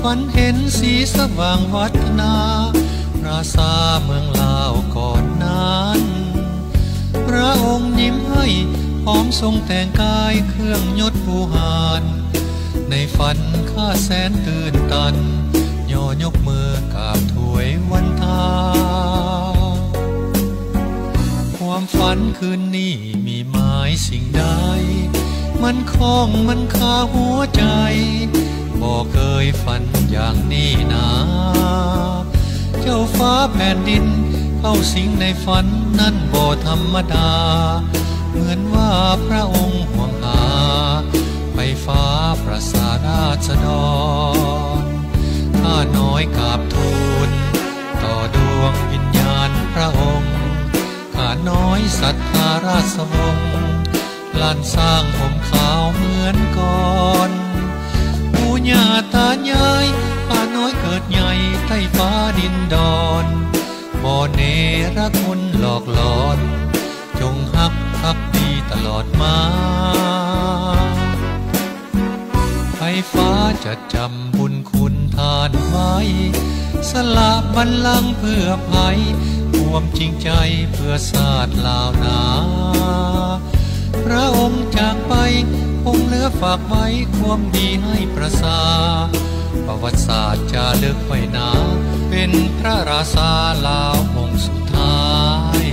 ຝັນເຫັນສີສະຫວ່າງວັດທະນາ ປາສາດເມືອງລາວກ່ອນນັ້ນ ພະອົງຍິ້ມໃຫ້ ພ້ອມຊົງແຕ່ງກາຍເຄື່ອງຍົດບູຮານ ໃນຝັນຂ້າແສນຕື່ນຕັນ ຍໍຍົກມືກາບຖວຍວັນທາ ຄວາມຝັນຄືນນີ້ມີໝາຍສິ່ງໃດ ມັນຂ້ອງມັນຄາຫົວໃຈ ບໍ່ເຄີຍຝັນຢ່າງນີ້ນາ ເຈົ້າຟ້າແຜ່ນດິນເຂົ້າສິງໃນຝັນນັ້ນບໍ່ທຳມະດາ ເໝືອນວ່າພະອົງຫ່ວງຫາ ໄຟຟ້າປະສາດລາຊະດອນ ຂ້ານ້ອຍກາບທູນຕໍ່ດວງວິນຍານພະອົງ ຂ້ານ້ອຍສັດທາລາຊະວົງ ລ້ານຊ້າງຫົ່ມຂາວເໝືອນກ່ອນ ປູ່ຍ່າຕາຍາຍ ຂ້ານ້ອຍເກີດໃຫຍ່ໃຕ້ຟ້າດິນດອນ ບໍ່ເນລະຄຸນຫຼອກຫຼອນ ຈົ່ງຮັກພັກດີຕະຫຼອດມາ ໄຟຟ້າຈະຈຳບຸນຄຸນທ່ານໄວ້ ສະຫຼະບັນລັງເພື່ອໃຜ ຄວາມຈິງໃຈເພື່ອຊາດລາວນາ ພະອົງຈາກໄປ ຄົງເຫຼືອຝາກໄວ້ຄວາມດີໃຫ້ປະຊາ ປະຫວັດສາດຈາລຶກໄວ້ໜາ ເປັນພະລາຊາລາວອົງສຸດທ້າຍ.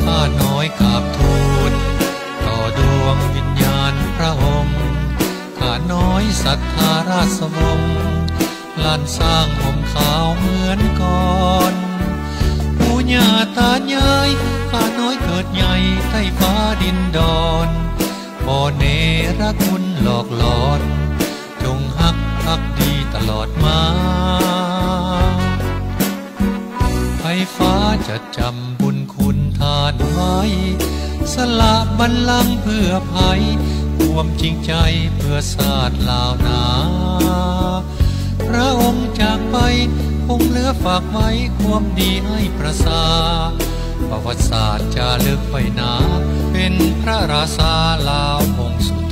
ຂ້ານ້ອຍກາບທູນຕໍ່ດວງວິນຍານພະອົງ ຂ້ານ້ອຍສັດທາລາຊະວົງ ລ້ານຊ້າງຫົ່ມຂາວເໝືອນກ່ອນ ປູ່ຍ່າຕາຍາຍ ຂ້ານ້ອຍເກີດໃຫຍ່ໃຕ້ຟ້າດິນດອນ ບໍ່ເນລະຄຸນຫຼອກຫຼອນ ຈົ່ງຮັກພັກດີຕະຫຼອດມາ ໄຟຟ້າຈະຈຳບຸນຄຸນທ່ານໄວ້ ສະຫຼະບັນລັງເພື່ອໃຜ ຄວາມຈິງໃຈເພື່ອຊາດລາວນາ ພະອົງຈາກໄປ ຄົງເຫຼືອຝາກໄວ້ຄວາມດີໃຫ້ປະຊາ ປະຫວັດສາດຈາລຶກໄວ້ໜາ ເປັນພະລາຊາລາວອົງສຸດ